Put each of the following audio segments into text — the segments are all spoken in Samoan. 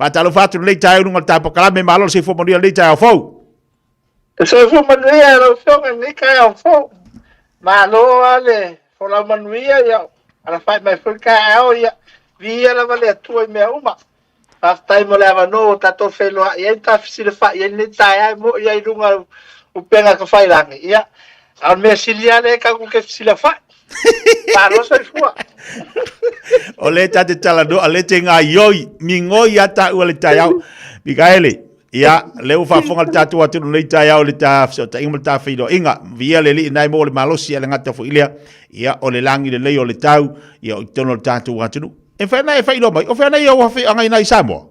Faatalofa atu lenei taeao i luga o le ta polokalame, malo le soifua manuia lenei taeao fou. Soifua manuia lau Afioga i lenei taeao fou. Malo lava le folau manuia, ia alafai mai foi le taeao, ia viia lava le Atua i mea uma. Faafetai mo le avanoa ua tatou feiloai ai ma ta fesilafai ai lenei taeao e moi ai i luga o upega tafailagi. Ia, a o le mea sili lava lea tatou te fesilafai. Malo soifua. O lea ta te talanoa, o lea te gaioi, migoi a taua le taeao. Mikaele, ia, lea ua faafofoga le tatou atunuu nei taeao i le ta fesootaiga ma le ta feiloaiga. Viia le Alii na e maua le malosi a le gata foi lea. Ia, o le lagi lelei o le tau, ia, o i totonu o le tatou atunuu. E mafai ona e faailoa mai, o fea nei ou afioaga i nai Samoa?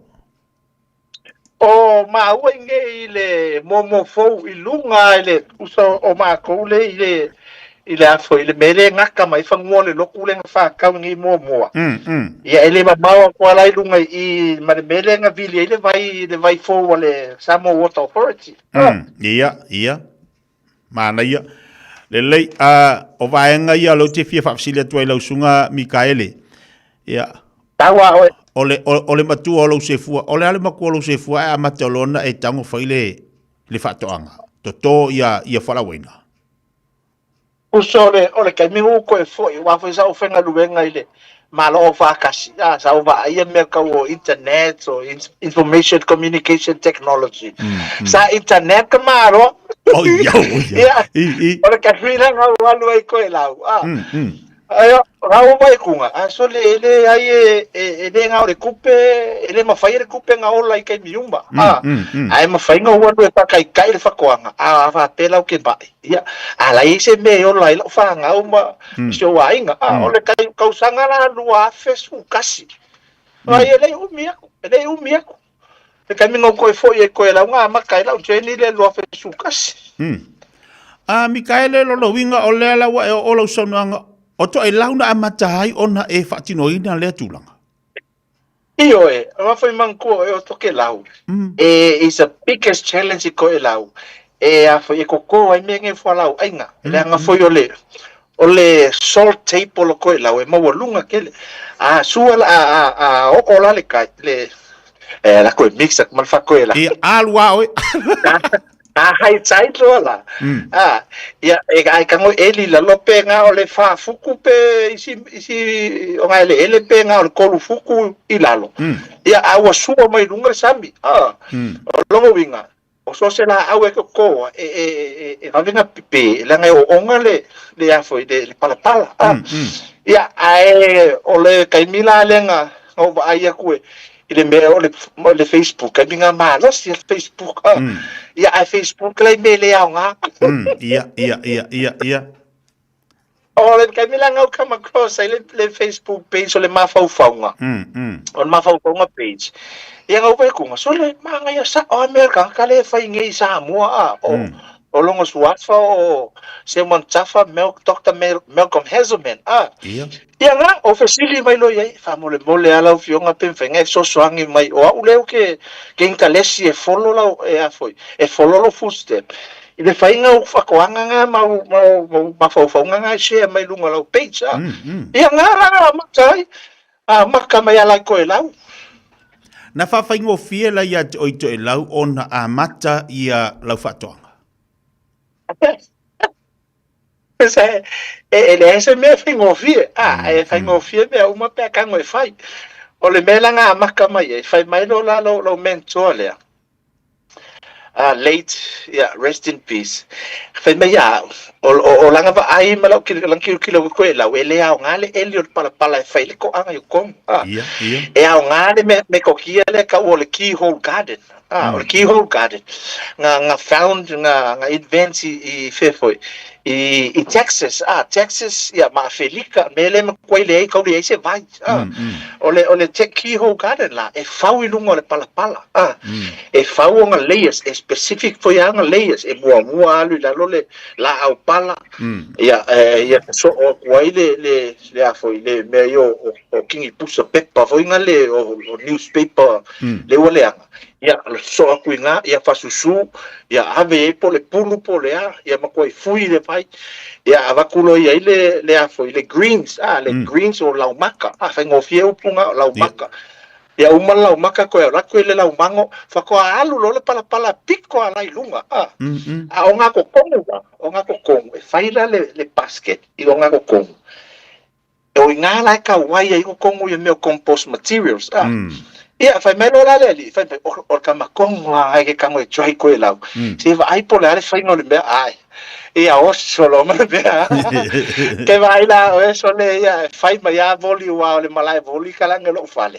O maua i nei i le momo fou i luga i le uso o matou le i le i le afo i le mea le gata mai fanua o le lotu le na whakau i nei muamua. Ia e le mamao atu ala i luga i ma le mea le na vili ai le vai le vai fou a le Samoa Water Authority. Ia, ia. Manaia. Lelei, a, o vaega ia o lea ou te fia faafesili atu ai lau susuga Mikaele. Ia. Tau a oe. O le, o, o le matua o lou sefua, o le a le matua o lou sefua ae amata loa ona e tago fai le, le faatoaga. Toto ia, ia fualaauaina. Uso o le, o le taimi ua ou toe foi, aua foi sa ou faigaluega i le Malo Aufaatasi, a, sa ou vaaia mea tau o internet, o information communication technology. Sa internet ka Malo. Oh, ia, oh, ia. Ia, I, i. o le taimi la na ou alu ai Toelau, a. Ai, na ou vaai kuga, a sole e leai e, e, e le na o le tupe, e le mafai e le tupe na ola i taimi uma, a. Ae mafai na ou alu e faataitai le faatoaga, a faapea la ou te mai. Ia, a la i ai se mea e ola ai lau fanau ma si ou aiga. A, o le tausaga la 2011. Ai, e le i umi aku, e le i umi aku. Le taimi na ou toe foi ai Toelau na amata ai lau journey i le 2011. A Mikaele, lona uiga o lea la ua e oo lau saunoaga, o Toelau na amata ai ona e faatinoina lea tulaga. Ioe, aua foi manatua oe o Tokelau, e is a biggest challenge i Toelau, e a foi e koko ai mea nei fualaau aina, leaga foi o le o le salt table o Toelau e maualuga tele. A sua la a a a oo la le kai le e la koe mix atu ma le faatoelau. Ia, alu a oe. A high tide loa la. A, ia, e ai ka ngoi eli lalo pe nga o le fa fuku pe isi, isi o nga ele ele pe nga o le kolu fuku i lalo. Ia, a ua sua mai lunga le sami. A, o longa uiga, o so se la au e ko koa, e, e, e, e vave na pipe, leaga e ooga le, le a foi, le, le palapala. A, ia, ae o le taimi la lea na, na ou vaai atu e, i le mea o le, o le Facebook, taimi na malosi le Facebook, a, ia, ae Facebook la i mea le aoga. Ia, ia, ia, ia, ia. O le taimi la na ou come across ai le, le Facebook page o le mafaufauga. O le mafaufauga page. Ia na ou vaai atu, sole, manaia sao a mea le tagata lea e fai nei i Samoa, a, o, o lona suafa o Simon Tafa, Mel, Doctor Mel, Malcolm Hazelman, a. Ia. Ia na, o fesili mai loa i ai, faamolemole lava lau Afioga pe mafai ona e fesoasoani mai, o au lea ou te intalesi e follow lau, e a foi, e follow lou footstep i le faiga o faatoaga na ma ou, ma ou mafaufauga na e share mai luga o lau page, a. Ia na la amata ai, amata mai ala i Toelau. Na faafaigofie la ia te oe i Toelau ona amata ia lau faatoaga? E, e leai se mea e faigofie, a, e faigofie mea uma pe a tago e fai. O le mea la na amata mai ai, fai mai loa la lou, lou mentor lea, late, yeah, rest in peace, fai mai ia au, o, o, o lana vaai ma lau lana tilotilo i Toelau, e le aoga le eli o le palapala e fai le toaga i totonu, a. Ia, ia. E aoga le mea metokia lea e tau o le keyhole garden. Ah, o le keyhole garden. Nga, nga found, nga, nga invent i, i fea foi, i, i Texas. Ah, Texas, ia, ma Afelika, mea le matua i leai, kau leai se vai. Ah, o le, o le te keyhole garden la, e fau i lunga o le palapala. Ah, e fau ona layers, e specific foi a ona layers, e muamua alu i lalo le laau pala, ia, e, ia sosoo atu ai le, le, le a foi, le mea ia o, o, o kinipusa pepa foi na le, o, o newspaper, le ua leaga, ia sosoo atu i ina, ia fasusu, ia ave i ai po o le pulu po o le a, ia matuai fui le vai, ia avatu loa i ai le, le a foi, le greens, a, le greens o laumaka, a, faigofie upu na, o laumaka. Ia uma le laumaka koe alu atu i le laumago, faatoa alu loa le palapala pito a la i luga, a. A o gatotogu la, o gatotogu, e fai la le, le basket i o gatotogu. O iga la e tau ai ai totonu ia mea o compost materials, a. Ia, fai mai loa la le alii, fai mai, o, o le tama tonu lava e ke tago e try koe lau. Se i vaai po o le a le faiga o le mea, ae. Ia oso loa ma le mea. Ke vaai la oe sole ia e fai mai a voli ua o le malae voli kalagi o lou fale.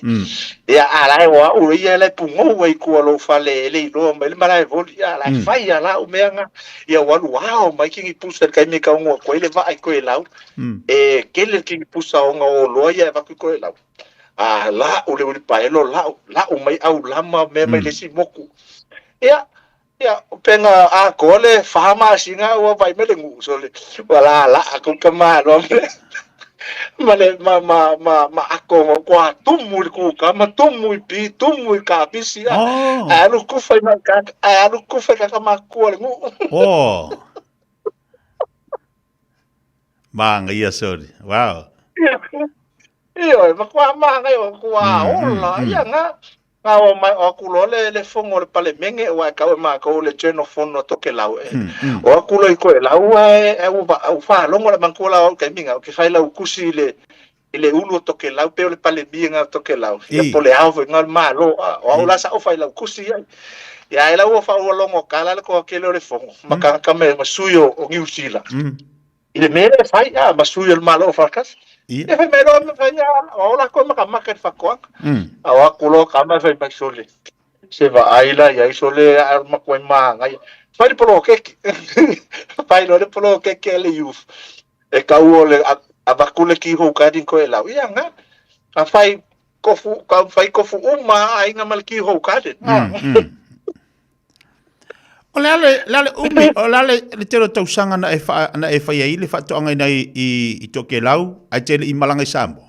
Ia a la e o au ia la e pugou ai tua o lou fale e le iloa mai le malae voli. Ia la e fai a la au mea nga. Ia ua alu ao mai kingi pusa i le taimi e taunuu atu ai le vaa i Toelau. E tele le kingi pusa ona o oloa ia e avatu i Toelau. A lau le uilipaelo lau, lau mai aulama mea mai le isi moku. Ia Ia, pe na atoa le fa masina ua vaai mai le nuu sole, ua laalaa atu le tamaloa ma le ma ma ma ma ato ma ua tumu i le kukama, tumu i pi, tumu i kapisi, a Oh. ae alu kufa i ka ae alu kufa i tagata matutua o le nuu. Oh. Manaia sole. Wow. Ioe, matua manaia, matua ola, ia na. Na o mai o aku loa le, le fono o le Palemene aua e tau e matou le General Fono a Tokelau e. O aku loa i Toelau ae ae ua ua faalogo le manatua la o au i taimi na, ou te fai lau tusi i le i le ulu o Tokelau pei o le Palemia na o Tokelau. Ia po o le ao foi na o le Malo a. O au la sa ou fai lau tusi i ai. Ia ae la ua faaalogo tala le toatele o le fono ma tagata me ma sui o, o Niu Sila. I le mea lea e fai, a, ma sui o le Malo Faatasi. Ia fai mai loa, fai mai, o latou e makamaka i le faatoaga. A o atu loa tama fai mai, sole, se vaai la i ai, sole, a o le matua manaia. Fai le poloketi. Fai loa le poloketi a le youth. E tau o le avatu le keyhole cutting Toelau. Ia na, a fai kofu, ka fai kofu uma a aiga ma le keyhole cutting. O le a le, le a le umi, o le a le, le tele o tausaga na e, wha, na e whai ai le whaatoanga ina i, i, i Tokelau, ai tele i malanga i Samoa?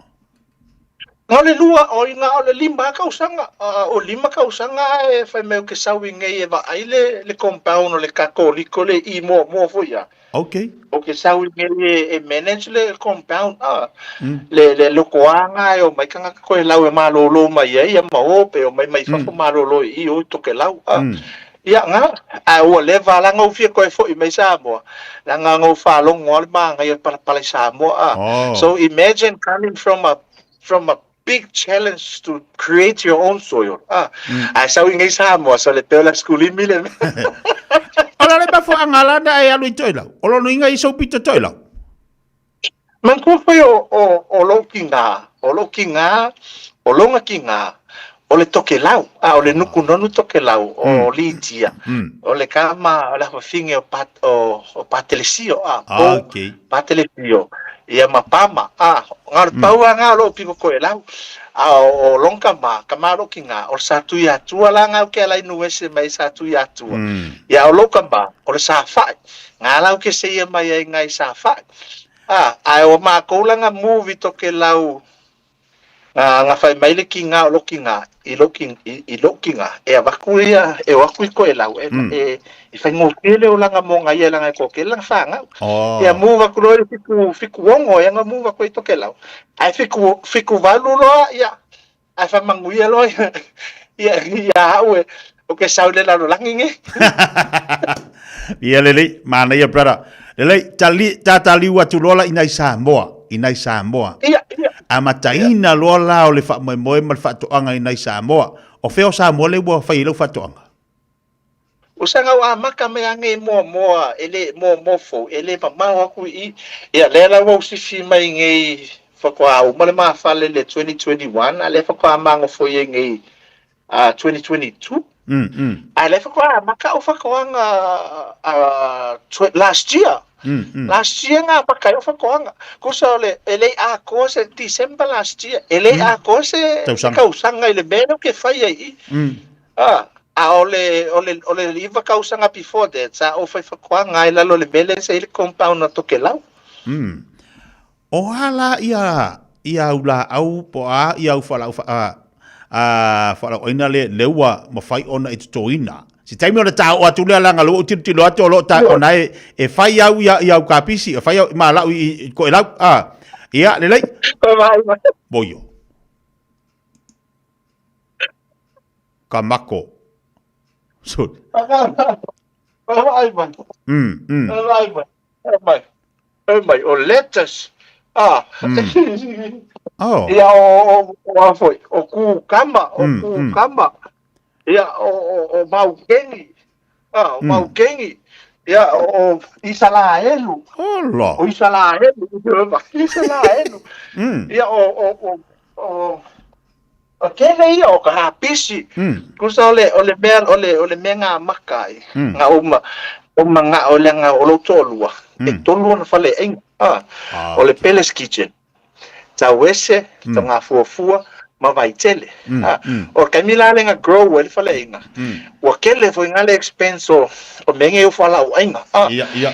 Na o le lua, o i ngā o le lima tausaga, o lima tausaga e whai mai o ke sau i nei e vaai le, le compound o le Katoliko le i muamua foi ia. Okay. O ke sau i nei e, e manage le compound, a, le, le lokoaga e omai tagata Tokelau e malolo mai ai ia ma o pe omai mai fafo malolo i i o i Tokelau. A. Ia, nga, ae ua leva la na ou fia toe foi mai Samoa, leaga na ou faalogo lava le manaia o le palapala i Samoa. A. Oh. So imagine coming from a, from a big challenge to create your own soil. Ah, ae sau i nei Samoa, so le pei o le Aso Filiulima le mea. O la le mafuaaga la na e alu i Toelau. O lona uiga i sou pito Toelau. Manatua foi o, o, o lou tiga, o lou tiga, o lona tiga, o le Tokelau, a o le Nukunonu Tokelau, o Litia, o le tama, o le afafine o, Pat, o, o Patelesio, a, Ah, po, okay. Patelesio, ia ma Pama, a, na o le pau lava na o lou pito Toelau, a o, o lona tama, tama o lou tiga, o le Satuiatua la na ou ke ala inu ese mai Satuiatua, ia o lou tama, o le Safai, Na la ou ke seia mai ai ngai Safai. A, ae o makou la nga move i Tokelau, nga, nga fai mai le kiga o lou kiga, i lou ki, i, i lou kiga, e avatu ia, e o atu i Toelau, e, e, e faigofie le olaga mo nga ia leaga e toatele lana fanau. Oh. Ia move atu loa i le fitu, fitu ono ea na move atu ai i Tokelau. Ae fitu, fitu valu loa, ia, Ae faamanuia loa ia ia au e o ke sau le lalolagi nei. Ia lelei, manaia brother. Lelei, tali, tataliu atu loa la ina i Samoa, ina i Samoa. Ia, ia. Amataina loa la o le faamoemoe ma le faatoaga ina i Samoa. O fea o Samoa le ua fai ai lau faatoaga? O saga ua amata mai lava nei muamua e le muamua fou e le mamao atu i i. Ia lea la ua ou sifi mai nei faatoa uma le mafale i le 2021 a lea faatoa magofoia i nei 2022. A lea faatoa amata au faatoaga last year. Last year na amata ai au faatoaga. Tusa o le e le i atoa se December last year e le i atoa se tausaga i le mea lea ou te fai ai i i. A, a o le, o le, o le iva tausaga before that, sa ou fai faatoaga ai lalo i le mea lea sa i ai le compound a Tokelau. O a la ia, ia au laau po o a ia au fualaau fa, a, a, fualaau aina le, le ua mafai ona e totoina. Se taimi ona ta oo atu lea leaga lea ua ou tilotilo atu o lo o ta, ona e, e fai au ia, ia au kapisi, e fai au ma lau i, i Toelau. A, ia, lelei. Voio. Kamako. So. Vaai mai. Vaai mai. Mai. Mai. O lettuce. Ah. Oh. Ia o o a foi. O kukama, o kukama. Ia o o o maukengi. Ah, o maukengi. Ia o o Isalaelu. Ola. O Isalaelu. Isalaelu. Ia o o o o O tele ia o ka hapisi. Kusa o le o le mea o le o le mea nga maka ai. Nga uma o manga o le nga o lo tolua. E tolu ona fale ainga. Ah. O le Palace Kitchen. Tauese, mm. Nga fuafua, ma Vaitele. Ah. O kaimi la le nga grow e le fale ainga. Ua kele foi nga le expense o o menge o fala o ainga. Ah. Ia, ia.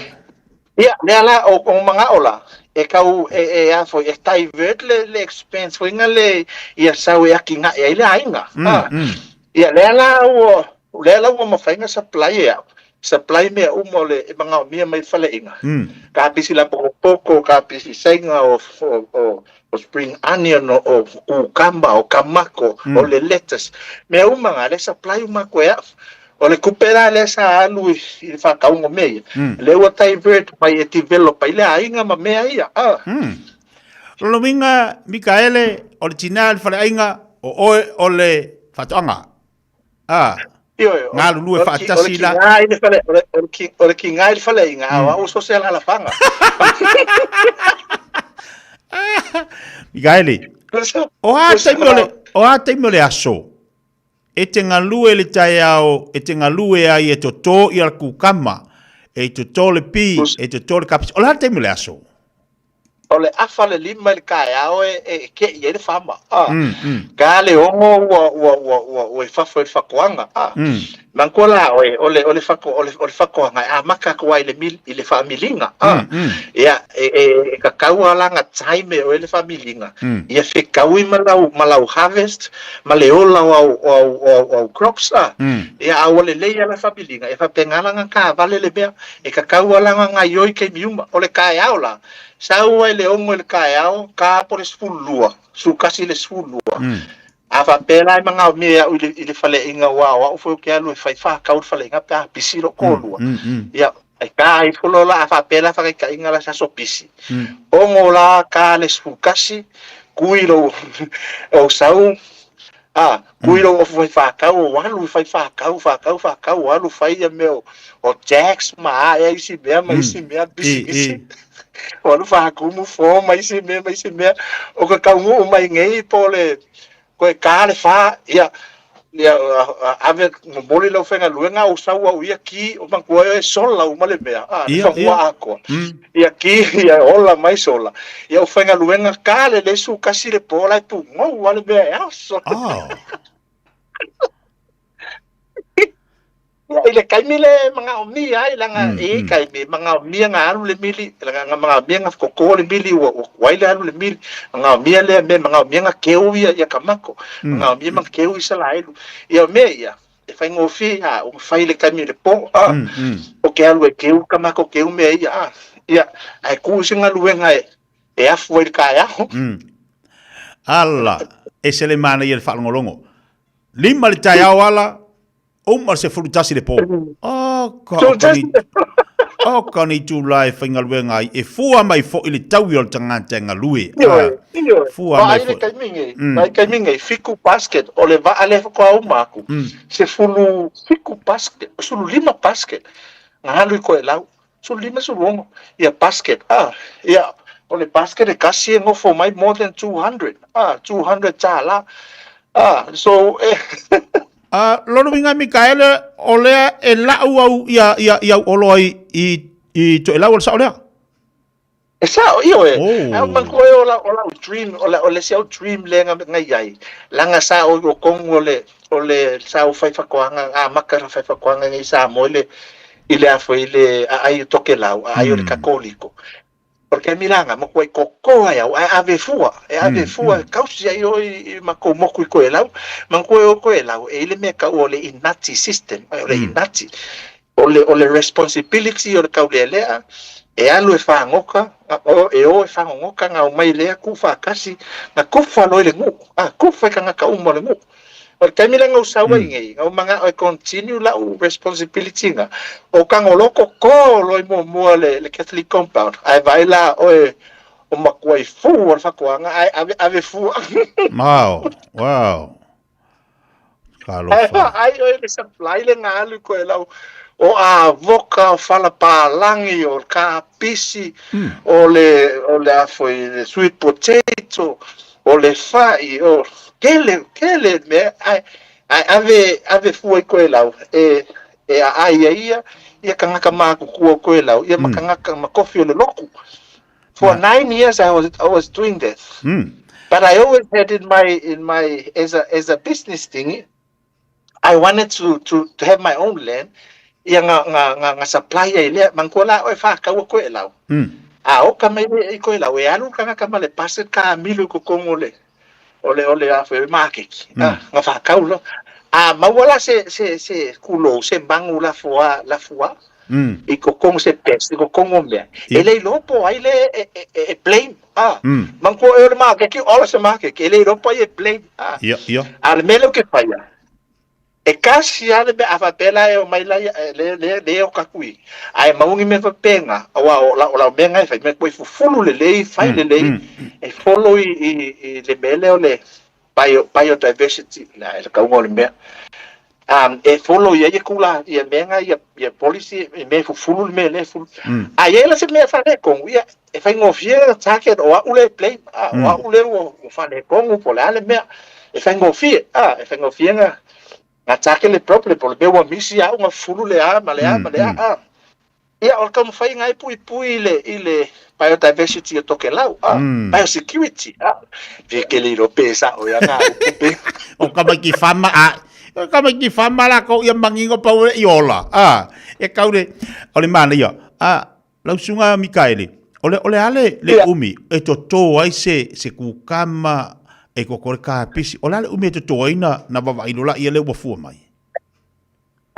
Ia, lea la, o, o maga'o la, e kau, e, e a foi, e divert le, le expense foi nga le, ia sau e aki nga'e ai le aiga. Ah. Ia, lea la ua, lea la ua mafai na supply e au, supply mea uma o le, e magaomia mai le faleaiga. Kapisi la pokopoko, kapisi saiga o, o, o, o spring onion, o, o kukamba, o kamako, o le lettuce. Mea uma nga, le supply uma aku e au. O le kupe la lea sa alu i, i le faatauga o mea ia, lea ua divert mai e develop ai le aiga ma mea ia. Ah. Lona uiga, Mikaele, o le tina i le faleaiga, o oe o le faatoaga. Ah. Ioe, Galulue faatasi la. O le kiga i le faleaiga, a o au so se alaalafaga. Mikaele, o a taimi o le, o a taimi o le aso e te galue le taeao, e te galue ai e totō ia le kukama, e totō le pi, e totō le kapisi. O le a le taimi o le aso? O le afa le lima i le taeao e, e keʻi ai le fama. Ah. Ka le ogo ua, ua, ua, ua, ua i fafo i le fakoaga. Ah. Manatua la oe, o le, o le, fako, o le, o le fakoaga e amata atu ai i le, mil, i le faamiliga. Ah. Ia, e, e, e tatau lava la ona time e oe le faamiliga. Ia fetaui ma lau, ma lau harvest, ma le ola o au, o au, o au, o au crops. Ah. Ia, a ua lelei lava la faamiliga, e faapena la ona taavale le mea. E tatau lava la ona gaoioi taimi uma. O le taeao la, sau ai le 6 i le taeao, ta po o le 12, 11 i le 12. A faapea la e magaomia e au i le, i le faleaiga aua o au foi ou te alu e fai faatau i le faleaiga pe a pisi lou toalua. Ia, e ta ifo loa la, a faapea la faataitaiga la se aso pisi, 6 la ta le 11, kui lou, ou sau, A, kui lou ofu fai faatau, o alu i fai faatau, faatau, faatau, o alu fai ia mea o, o jacks ma a ea isi mea ma isi mea, pisimisi. O alu faatumu form ma isi mea ma isi mea. O ka taunuu mai nei po o le, koe ta le fa, ia, ia ave momoli lau faigaluega ou sau au ia ki, o manatua ai oe e sola uma le mea, a, le fanua atoa. Ia ki, ia ola mai sola. Ia o faigaluega ka le le 11 le po la e pugou lava le mea e aso. Oh. Ia, i le taimi le magaomia ai, leaga e i ai taimi e magaomia na alu le mili, leaga na magaomia na toto le mili, ua tuai le alu le mili, magaomia lea mea, magaomia na keu ia, ia kamako, magaomia ma keu Isaraelu. Ia o mea ia, e faigofie a ua fai le taimi i le po, a, o ke alu e keu kamako keu mea ia, a, ia, ae ku i se galuega e, e afu ai le taeao. Ala, ese le manaia i le faalogologo. Lima le taeao ala, uma le 11 le po. Oh, ka, o ka ni, o ka ni tūlā e whaingaluenga ai, e fua mai fo'i le taui o le tangata e galue. Ioe, ioe. Fua mai Vaai le fo'i. taimi nei, vaai taimi nei, fitu basket, o le vaa lea faatoa uma atu, 17 basket, 15 basket, na alu i Toelau, 15, 16, ia basket, ah, ia, o le basket e tasi e nofo mai more than 200, ah, 200 tālā, ah, so, e, Ah, lona uiga Mikaele, o lea e lau au ia, ia, ia au oloa i, i, i Toelau o le sao lea? E sao, ioe. Oh. Ae manatua e o lau, o lau dream, o, la, o le isi au dream lea nga, nga i ai. Leaga sa o o tonu o le, o le, sa o fai faatoaga, amata na fai faatoaga nei i Samoa i le, i le a foi, i le aai o Tokelau, aai o le Katoliko. O le taimi la nga, matuai toto ai au, ae ave fua, e ave fua, e kausi ai oe i, i matou moku i Toelau. Manatua e o Toelau, e i ai le mea e taua o le inati system, o le inati. O le, o le responsibility o le taulealea, e alu e fagota, e o e fagogota na omai lea tuufaatasi, na tofa loa i le nuu, a, tofa i tagata uma o le nuu. O le taimi lea na ou sau ai nei, na ou manao e continue lau responsibility na, o Tagoloko ko loa i muamua le, le Catholic compound, ae vaai la oe o matua i fua le fatoaga ae ave, ave fua. Wow, wow. Ae vaai oe le supply le na alu koe lau o avoka, o fala palagi, o kapisi, o le, o le a foi, le sweet potato, o le fai, o tele, tele mea, ae, ae ave, ave fua i Toelau, e, e aai ai ia, ia tagata matutua o Toelau, ia ma tagata, ma tofi o le lotu. For 9 years I was doing that. But I always had in my, as a business thing, I wanted to have my own land. Ia nga supply ai lea, manatua la oe whākaua koe e lau. A oka mai le i koe lau, e alu kangaka ma le basket ka milu i kokongo le, o le, o le a foi makeki. Ah, nga whākau lo. A maua la se kulou, se mangu la fua, la fua. I kokongo se pest, i kokongo mea. E le iloa po o ai le e blame. Ah, manatua e o le makeki, ola se makeki. E le iloa po o ai e blame. Ah. Ia, ia. A le mea lea ou te faia, e kasi lava le mea, a faapea la e omai la ia, le, le, le oka atu i. Ae maua ni mea faapena, aua o lau, o lau mea na e fai, mea koe fufulu lelei, fai lelei, e follow i le mea lea o le biodiversity, la, e le kauga o le mea. E follow i ai e kula, ia mea na, ia policy, i mea e fufulu le mea lea e fufulu. A i ai la se mea faaletonu, ia, e faigofie le target o au lea e blame, a, o au lea ua faaletonu po o le a le mea. E faigofie, a, e faigofie na target le problem, po o le mea ua misi au na fufulu le a ma le a ma le a, a. Ia, o le taumafaiga e puipui i le biodiversity o Tokelau, a, biosecurity, a. Pe ke le iloa pe sa'o ia ngā upu pe. O ka mai ki whama, a, o ka mai ki whama la ko ia mangingo pau e i ola, a, e kau le, o le mana ia, a, lau susuga Mikaele, o le a le umi e totō ai se kukama e koko le kapisi, o le a le umi e totō ai na vavaai lola ia le ua fua mai?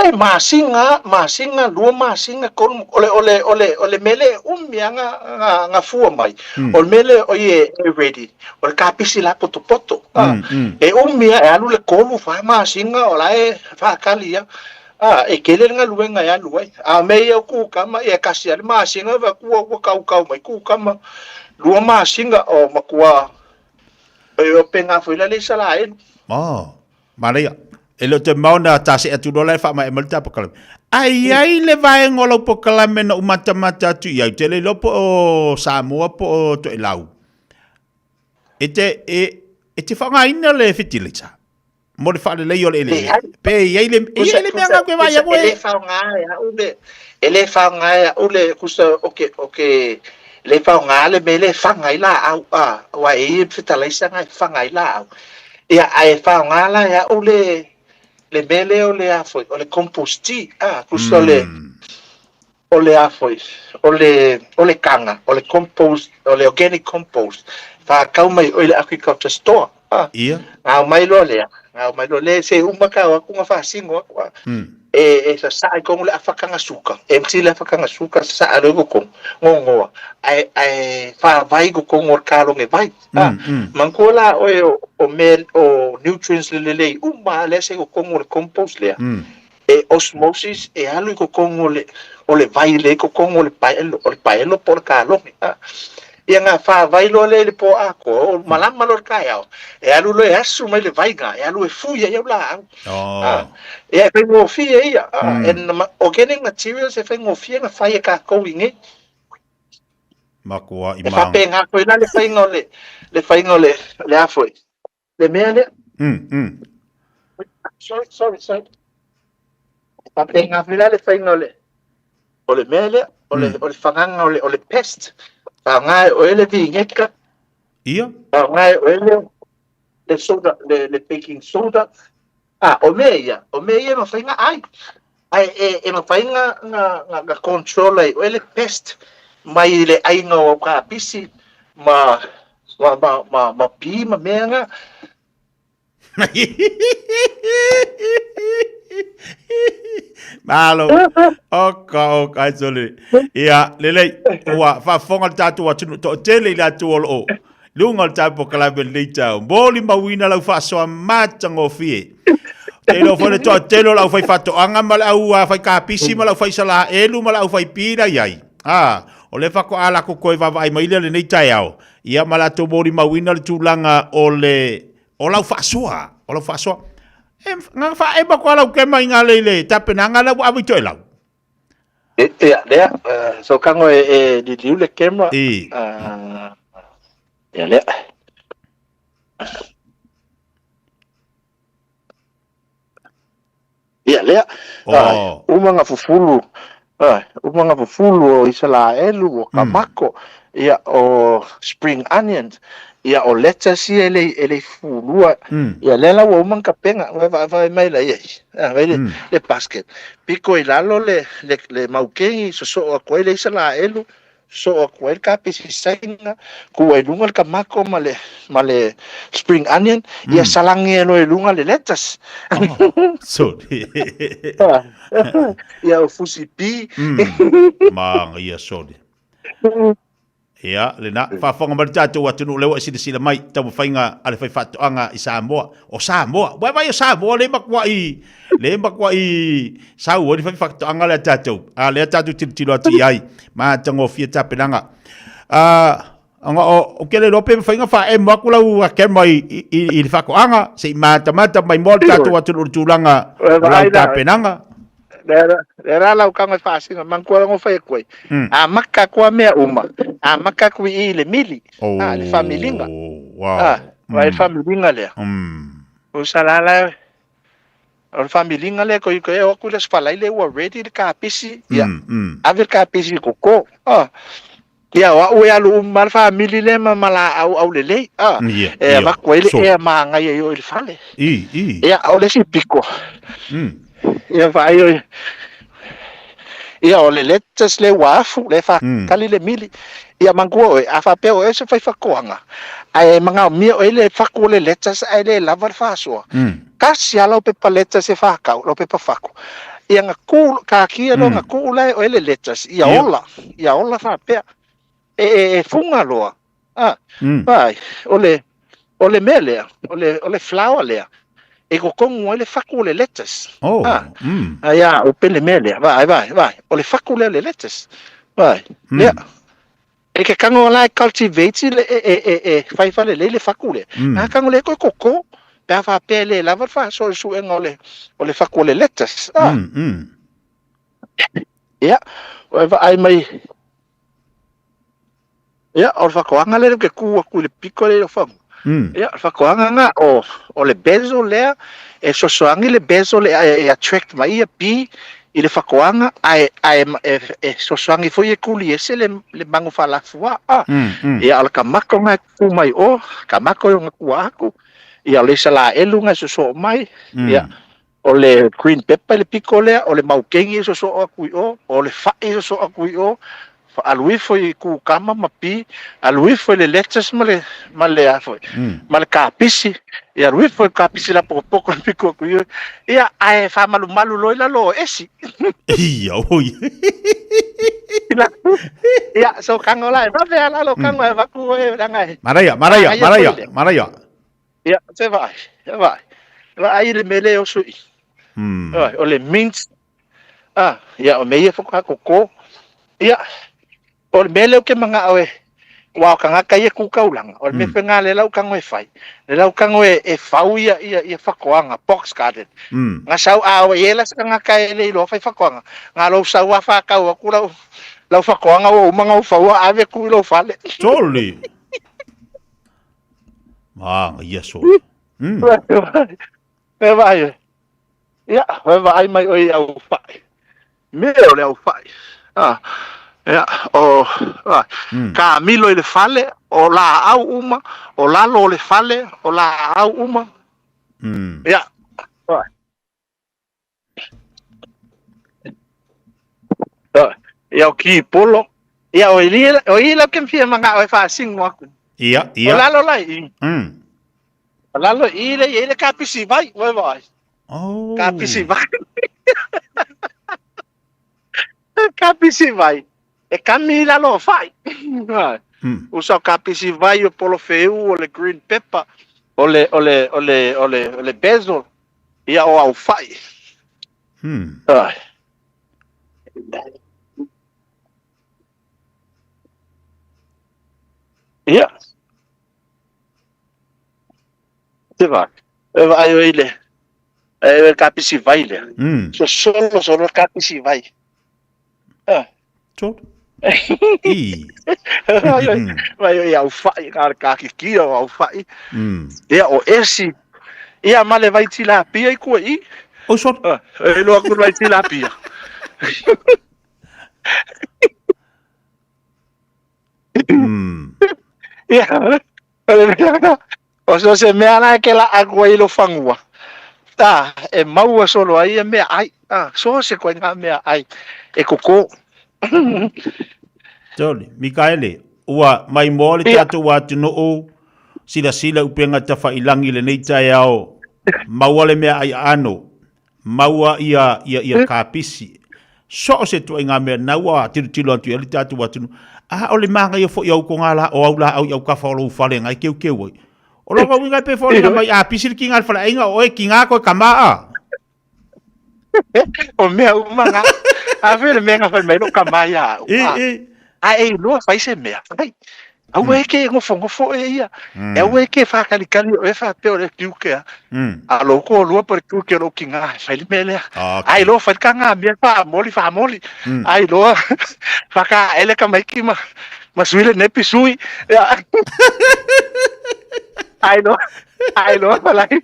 E masina, masina, lua masina, tolu, o le mea lea e umi lava na fua mai, o le mea lea oi e ready, o le kapisi la potopoto. E umi lava, e alu le tolu, fa masina o la e faatali lava. E tele le galuega e alu ai. A o mea ia o kukama, ia e tasi lava le masina, vaai atu ua kaukau mai kukama, lua masina, o matua, e pena foi la le Isaraelu. Oh. Manaia. E le o toe mamao na ta see atu loa la e faamaea mai le ta polokalame. Ae i ai le vaega o lau polokalame na ou matamata atu i ai, ou te le iloa po o Samoa po o Toelau. E te, e, e te faaaogaina le fertilizer mo le faalelei o le eleele. Pe i ai le, e i ai le mea ngau ke vai aku e. E le faaaoga e au le, e le faaaoga e au le, kusa o ke, o ke, le faaaoga le mea le faga ai laau, a, aua e i ai fertilizer na e faga ai laau. Ia, ae faaaoga la e au le mea lea o le a foi, o le compost tea, a, tusa o le, o le a foi, o le kaga, o le compost, o le organic compost, faatau mai oe i le agriculture store, a. Ia. Gao mai loa lea, gao mai loa lea, se uma ka o atu na faasino atu, a. E sasaa i totonu le afa kagasuka, empty le afa kagasuka, sasaa loa i totonu, gogoa, ae faavai i totonu o le kaloge vai. A, manatua la oe o mea o nutrients le lelei uma lava lea sa i totonu o le compost lea, e osmosis e alu i totonu o le vai lea i totonu o le paelo, o le paelo po o le kaloge. A, ia na faavai loa lea i le po atoa, o malama loa le taeao, e alu loa e asu mai le vai na, e alu e fui ai au laau. A, ia e faigofie ia. A, and organic materials e faigofie ona fai e tatou i inei. Makoa i E faapena foi la le faiga o le, le faiga o le, le a foi, le mea lea. Sorry, sorry, sorry. E faapena foi la le faiga o le mea lea, o le fagaga o le pest. Faaaoga e oe le vineka. Ia. Faaaoga e oe le soda, le baking soda. A, o mea ia, o mea ia e mafai ona ai. Ae e mafai ona control ai oe le pest mai le aiga o au kapisi ma ma bee ma mea na. Malo. Oka, oka, ai sole. Ia, lelei, ua faafofoga le tatou atunuu toatele i latou o lo o. Luga o le tatou polokalame i lenei taeao. Molimauina lau faasoa matagofie. Te iloa foi le toatele o le aufaifaatoaga ma le au faikapisi ma le aufaisalaelu ma le aufaipila i ai. Ah, o lea faatoa latou toe vaavaai mai lea lenei taeao, ia ma latou molimauina le tulaga o le o lau faasoa, o lau faasoa. E na faaema koa lau kema i ngā le tapenaga lea ua ave i toelau. Ia, lea, so kango e, e liliu le kema. I. Ia, lea. Ia, lea. Oh. Uma nga fufulu, uma nga fufulu o Isalaelu, o kamako, ia, o spring onions, ia, o lettuce ia e le, e le fulua. Ia, lea la ua uma nga kapenga, ua vae mai la ia. Vai le, le basket. Piko i lalo le, le, le maukeni, sosoo atu ai le Isalaelu, sosoo atu ai le kapisi saina, tuu ai luga le kamako ma le, ma le spring onion, ia salagi ai loa i luga le lettuce. Oh, sorry. Ia o fusi pi. Ma ia sorry. Ia, lena, faafofoga mai le tatou atunuu lea ua e silasila mai i taumafaiga a le faifaatoaga i Samoa. O Samoa, ua e vaai o Samoa lea e matuai, lea e matuai sau ai le faifaatoaga lea a tatou. A lea tatou tilotilo atu i ai, matagofie tapenaga. Ah, ona o, ou te le iloa pe mafai ona faaemo atu lau camera i, i, i le faatoaga, se i matamata mai moa le tatou atunuu i le tulaga o lau tapenaga. Lea la lau kago e faasino, manatua la fai atu ai. A maka atu a mea uma, a maka atu i i le mili, a, le familiga. Wow. A, vai le familiga lea. O sa la la, o le familiga lea ko ko e o atu le sfalai le ua ready le kapisi, ia. Ave le kapisi i koko. A. Ia, o au e alu uma le famili lea ma ma laau aulelei, a. Ia, E ia, avatu ai le so. ea māngaia i o i le fale. I, i. Ia, o le isi piko. Ia, vaai o Ia, o le lettuce lea ua afu, lea e faatali le mili. Ia, manatua oe, a faapea o oe se faifaatoaga, ae magaomia oe le fatu o le lettuce ae le lava le faasoa, tasi lava lau pepa lettuce e fatau, lau pepa fatu. Ia na tu, taatia loa na tuu la e oe le lettuce, ia ola, ia ola faapea. E, e, e fuga loa. Ah, vaai, o le, o le mea lea, o le, o le flower lea, e totonu ai le fatu o le lettuce. Oh, Ah, ai a, o pele mea lea, vaai, vaai, vaai, o le fatu lea o le lettuce. Vaai, lea. E ke kago la e cultivate le e e e e fai faalelei le fatu lea. Na kago le koe koko pe a faapea e le lava le faasoa i le suega o le o le fatu o le lettuce. Ah. Ia, ua e vaai mai Ia, o le faatoaga lea ou te tu atu i le pito lea i lou fanua. Ia, o le faatoaga lena, o, o le basil lea, e fesoasoani le basil e, e attract mai ia bee i le faatoaga, ae, ae e, e fesoasoani foi e tuli ese le, le manu faalafua. Ah. Ia, o le tamato lena e tutu mai o, tamato e ona tua atu, ia, o le Isalaelu lena e sosoo mai, ia, o le green pepper i le piko lea, o le maukeni e sosoo atu i o, o le fai e sosoo atu i o, alu ifo i kukama ma pi, alu ifo i le lettuce ma le, ma le, a foi, ma le kapisi, ia alu ifo i le kapisi lapokopoko'o le piko atu i o, ia, ae faamalumalu loa i lalo o esi. Ia, oi. Ia, so kago la e vave a lalo kago e avatu e leaga e. Manaia, manaia, manaia, manaia. Ia, se vaai, se vaai. Vaai i le mea lea e oso i. O le mint. Ah, ia, o mea ia faatoa koko. Ia, o le mea lea ou te manao e, aua o tagata ia tu taulaga, o le mea foi lena lea la ou tago e fai. Lea la ou tago e, e fau ia, ia, ia faatoaga, box garden. Na sau, a i ai la se tagata e le iloa fai faatoaga, na lou sau lava faatau atu lau, lau faatoaga ua uma ona ou faua, ave atu i lou fale. Totally. Ah, ia so. E vaai. Ia, e vaai mai oe i au fai. Mea o le au fai. Ah, ia, o, ah, kamilo i le fale, o laau uma, o lalo o le fale, o laau uma. Ia. Ia o kipolo. Ia o i o i la ke fia manga o fa singo aku. Ia, ia. O lalo la i. O lalo i le i le kapisi vai, vai vai. Oh. Kapisi vai. Kapisi vai. E kami i lalo o fai. Usa o kapisi vai, o polofeu, o le green pepper, o le, o le, o le, o le, o le basil, ia o au fai. Ah. Ia. Te va. E vaai oi le, e le kapisi vai lea. So solo solo kapisi vai. Ah. Solo. I. Vai oi, vai oi au fai, ka ka kiki o au fai. Ia o esi. Ia ma le vai tilapia i kua i. O solo. Ah, e loa ku vai tilapia. Ia, o le mea lena. O so se mea la ke la aku ai lo fangua. Ta, e maua solo ai e mea ai. Ah, so se koe ngā mea ai. E koko. Toli, Mikaele, ua mai moa le tatou atunuu, silasila upenga tafailangi lenei taeao, maua le mea ai aano, maua ia, ia, ia kapisi. So o se ituaiga mea na ua tilotilo atu i ai le tatou atunuu. A o le manaia foi au ko ngā la, o au la au i au kafa o lou fale ngai keukeu ai. O lona uiga e pei foi o mai a pisi le kinga le fale aiga o oe kinga koe kama a. O mea uma ngā. A fe le mea ngā whai mai lo kama ia au. I, i. A e iloa fai se mea. Fai. Aua e ke ngofongofo e ia. E aua e ke whakalikali o e whapea o le kiukea. A lo ko lua po le kiukea lo ki ngā. Fai le mea lea. Ai loa fai ka ngā mea whaamoli whaamoli. Ai loa whaka ele ka maiki ma ma sui le nepi sui. Ai loa ai loa falai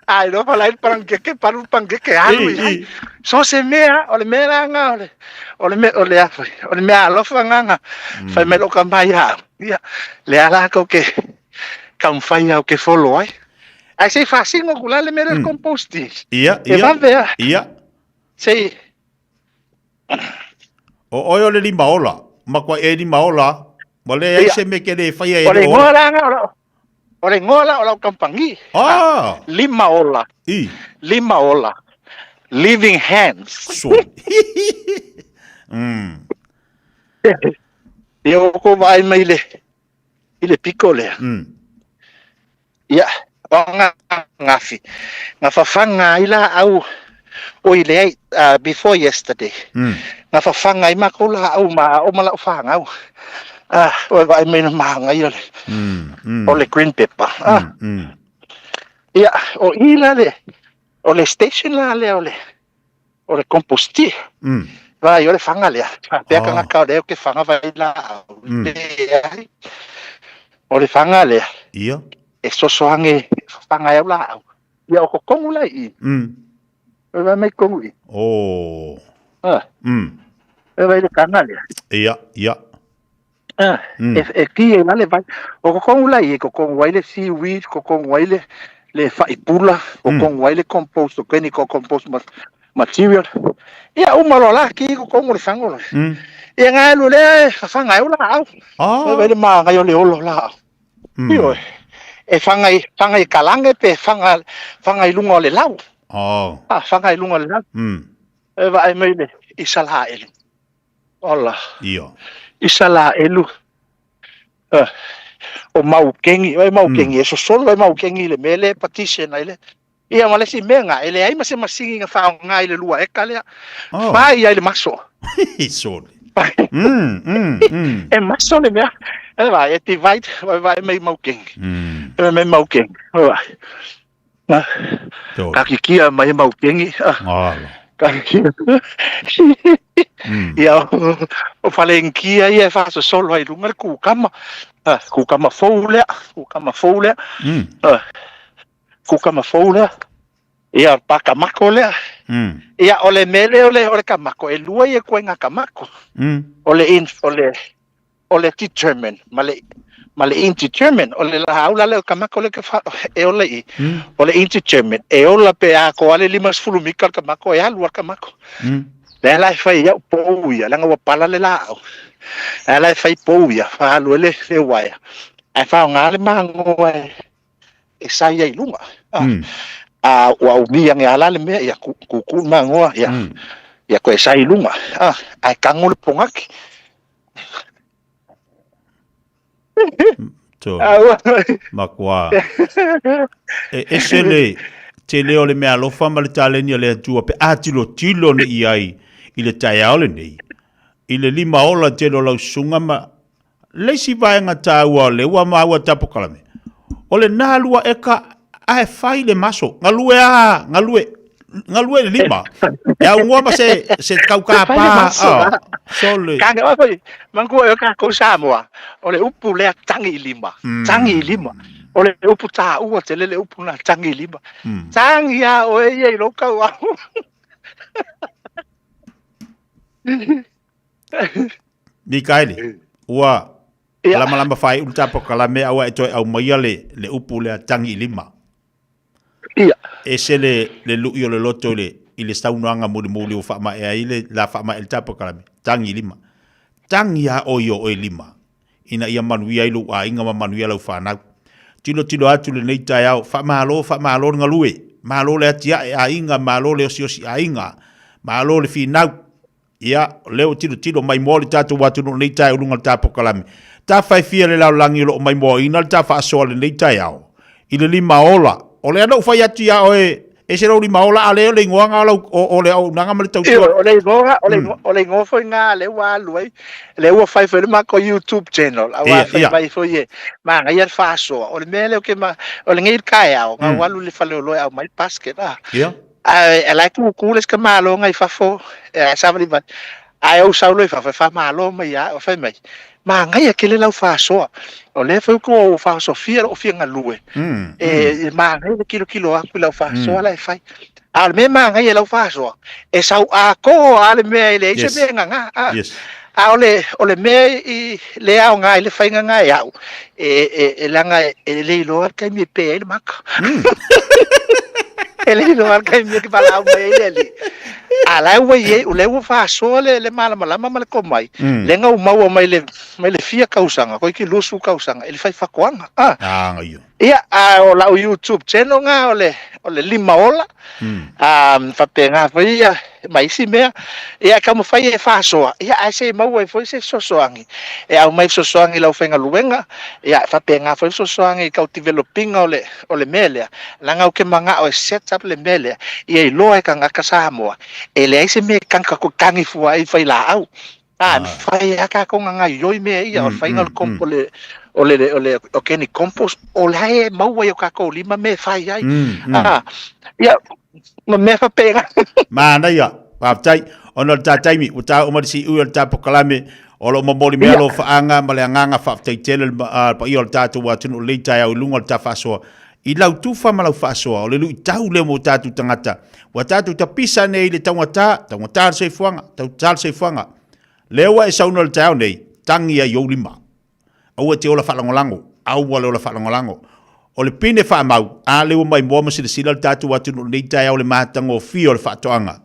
ai loa falai parangeke paru pangeke alu i. So se mea o le mea la ngā o le o le mea o le a o le mea alofa ngā fai mai lo ka mai a. Ia le ala ko ke taumafai au ke follow ai. Ai sei faasino ku la le mea le composting. Ia, E ia. vave a. Ia. Sei O oe o le lima ola. Makua e lima ola. Ua leai Ia. se mea ke le faia e o le le igoa ola. la nga o lau o le igoa la o lau kampangi. Ah! Lima ola. I. Lima ola. Living hands. So. Ia o ko vaai mai le i le piko lea. Ia, o ngā ngafi. Ngā whawhanga ai la au o i leai, before yesterday. Ngā whawhanga ai mākou la au ma o ma lau whāngau. Ah, o e vaai mai na mahangai o le, o le green pepper. Ah. Ia, o i la le, o le station la lea o le, o le compostier. Vai o le fanga lea. Pea ka ngaka o lea o ke fanga vai la au. Leai. O le fanga lea. Ia. E sosoange fanga e au la au. Ia o kokongu la i. E vai mai kongu i. Oh. Ah. E vai le kanga lea. Ia, ia. Ah, e, e ki e lale vai. O kokongu la i, kokongu ai le seaweed, kokongu ai le, le whaipula, kokongu ai le compost, organic compost material. Ia uma loa la ki kokongu le fango la. Ia ngā elu lea e whawhanga e o la au. Ah. E vai le maangai o le olo la au. Ioe. E whanga i, whanga i kalange pe whanga, whanga i lunga o le lau. Ah. Ah, whanga i lunga o le lau. E vaai mai le Isalaelu. Ola. Ia. Isalaelu. Uh, o Maukengi, o Maukengi, e sosolo e Maukengi i le mea lea e partition ai le. Ia ma le isi mea ngā, e leai ma se masini na faaaoga i le lua eka lea. Oh. Fai ai le maso. Sorry. Fai. E maso le mea. E vai, e divide, vai, vai mai Maukengi. E mai Maukengi. Vai. Na, Tolu. ka kikia mai e Maukengi. Ah. Alo. Ka kikia. Ia, o Falenkia ia e faasosolo ai i luga le kukama. Ah, kukama fou lea, kukama fou lea. Ah, kukama fou lea. Ia, o le pakamako lea. Ia, o le mea lea o le, o le kamako, e lua ia koe ngā kamako. O le, in, o le, o le determine, ma le, ma le indetermine, o le laau la lea o kamako lea ke wha, e ola i, o le indetermine, e ola pe a ko ale 50 mika le kamako, e alu a kamako. Lea la e fai au pou ia, leaga ua pala le laau. Lea la e fai pou ia, whaalu e le, le waea. Ae whaonga le mangoa e, e sai ai lunga. Ah, a ua umia nge ala le mea, ia ku, ku, ku mangoa, ia, ia koe sai lunga. Ah, ae kango le pongaki. Tolu. Makua. E ese le tele o le mea alofa ma le taleni a le Atua pe a tilotilo nei i ai i le taeao lenei, i le limaola tele o lau susuga ma le isi vaega taua o lea ua maua tapokalame, o lena lua eka ae fai le maso, galue a, galue, galue le lima. E augoa ma se, se taukapa, oh, sole. Kage oe foi, manatua e tatou Samoa, o le upu lea tagi i lima, tagi i lima. O le upu taua tele le upu na tagi i lima. Tagi a oe ia i lou tauau. Mikaele, ua lamalama faaiu le tapokalame a ua e toe aumaia le, le upu lea tagi i lima. Ia. Ese le, le lui o le loto i le, i le saunoaga mulimuli ua faamaea ai le la faamaea le tapokalame, tagi i lima. Tagi a oe i o oe lima, ina ia manuia ai lou aiga ma manuia lau fanau. Tilotilo atu lenei taeao, faamalo, faamalo le galue, malo le atiae aiga, malo le osiosi aiga, malo le finau. Ia, o lea ua tilotilo maimoa le tatou atunuu i lenei taeao i luga o le ta polokalame. Tafa e fia le lalolagi o lo o maimoaina le ta faasoa i lenei taeao, i le limaola. O lea na ou fai atu ia oe, ese lou limaola, a lea o le igoa na o, lau, o, o le auaunaga ma le tautua. Ioe, o le igoa, o le igoa, o le igoa foi na lea ua alu ai, lea ua fai foi le matou YouTube channel, aua fai mai foi e manaia le faasoa. O le mea lea ou te ma, o lenei taeao, na ou alu i le faleoloa e aumai basket, a. Ia. Ae la e tutu le isi tamaloga i fafo, e savalivali. Ae ou sau loa i fafo e faamalo mai ia au, fai mai, manaia tele lau faasoa. O lea foi ua ou faaosofia lou fia galue, e manaia le tilotilo atu i lau faasoa la e fai. A o le mea e manaia i lau faasoa, e sau atoa lava le mea e leai se mea e nana. A o le, o le mea i le aoga ai le faiga na e au, e, e, e leaga e le iloa le taimi e pe ai le maka. E le iloa le taimi e valaau mai ai le Alii. A la ua i ai, o lea ua faasoa le, le malamalama ma le tomai, mm. lea na ou maua mai le, mai le fia tausaga, koiki 20 tausaga, i le fai faatoaga. Ah. Ah, ia. Ia, a o lau YouTube channel nga o le, o le Limaola, mm. um, faapena foi ia, ma isi mea, ia e taumafai e faasoa, ia ae se i maua ai foi se fesoasoani, e aumai fesoasoani i lau faigaluega, ia e faapena foi fesoasoani i tau develop ina o le, o le mea lea, leaga ou te manao e set up le mea lea, ia iloa e tagata Samoa, e leai se mea e tagi fua ai i failaau. A, e mafai lava tatou ona gaoioi mea ia, o le faiga o le, o le, o le organic compost, o la e maua i o tatou lima mea e fai ai. A, ia, ma mea faapena. Manaia, faafetai. Ona o le ta taimi, ua ta oo mai le siui o le ta polokalame, o lo o momoli mea alofaaga ma le agaga faafetai tele le paia o le tatou atunuu i lenei taeao i luga o le ta faasoa. I lau tufa ma lau faasoa, o le luitau lea mo tatou tagata. Ua tatou tapisa nei i le taugata, taugata le soifuaga, taugata le soifuaga. Lea ua e saunoa i le taeao nei, tagi ai i ou lima. Aua e te ola faalagolago, aua le ola faalagolago. O le pine faamau, a lea ua maimoa ma silasila le tatou atunuu i lenei taeao i le matagofie o le faatoaga,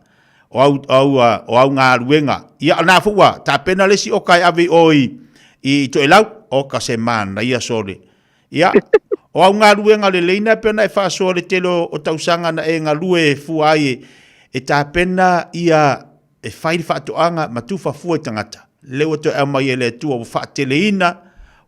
o au, au, o au galuega. Ia, o lena foi ua tapena le isi oka e ave i o i, i Toelau. Oka se manaia sole. Ia, o au galuega lelei na e pei ona e faasoa i le tele o tausaga na e galue e fua ai e, e tapena ia e fai le faatoaga ma tufa fua i tagata. Lea ua toe aumai e le Atua ua faateleina,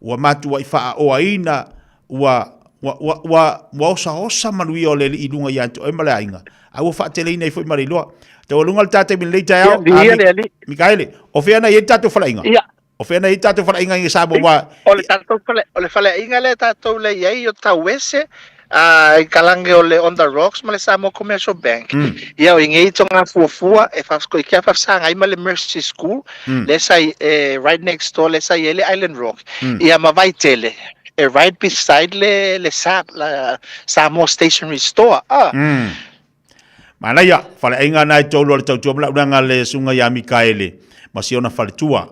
ua matuai faaoaina, ua, ua, ua, ua, ua osaosa manuia o le Alii i luga ia te oe ma le aiga, a ua faateleina ai foi ma le iloa. Taualuga le ta taimi i lenei taeao, Ia, le Alii. Mikaele, o fea na i ai le tatou faleaiga? Ia. O fea na i ai tatou faleaiga i Samoa ua... O le tatou fale, o le faleaiga lea tatou lea i ai o Tauese, a i kalange o le On The Rocks ma le Samoa Commercial Bank. Ia o inei tonga fuafua e whafsko i kia whafsanga ai ma le Mercy School, le sa i, e, right next door le sa i ai le Island Rock. Ia ma Vaitele, e right beside le, le sa, la, Samoa Stationery Store. Ah. Manaia, faleaiga na e tolu o le tautua ma launaga le susuga ia Mikaele ma si ona faletua.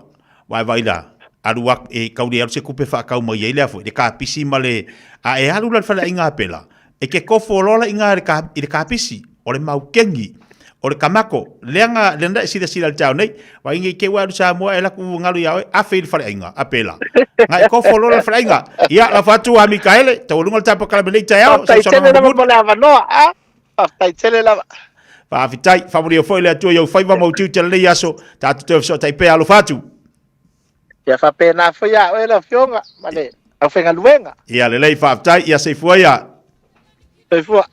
Vaevae la, alu aku, e kauli alu se kupe whaakau mai ai lea foi, le kapisi ma le, a e alu la le faleaiga a pela, e ke kofo loa la inga i le kapisi, o le maukengi, o le kamako, leaga, lena e silasila i le taeao nei, Wai ngi ke ua alu Samoa e laku ngalu ia oe, afe i le faleaiga, a pela. Ngai kofo loa le faleaiga. Ia, la fatu a Mikaele, taualuga le tapa kalame nei taeao, Faafetai tele lava mo le avanoa, a. Faafetai tele lava. Faafetai, faamanuia foi le Atua i ou faiva ma ou tiute lenei aso, tatou toe fesootai pea, alofa atu. Ia faapena foi ia oe lau Afioga ma le. Aufaigaluega. Ia lelei, faafetai, ia soifua ia. Soifua.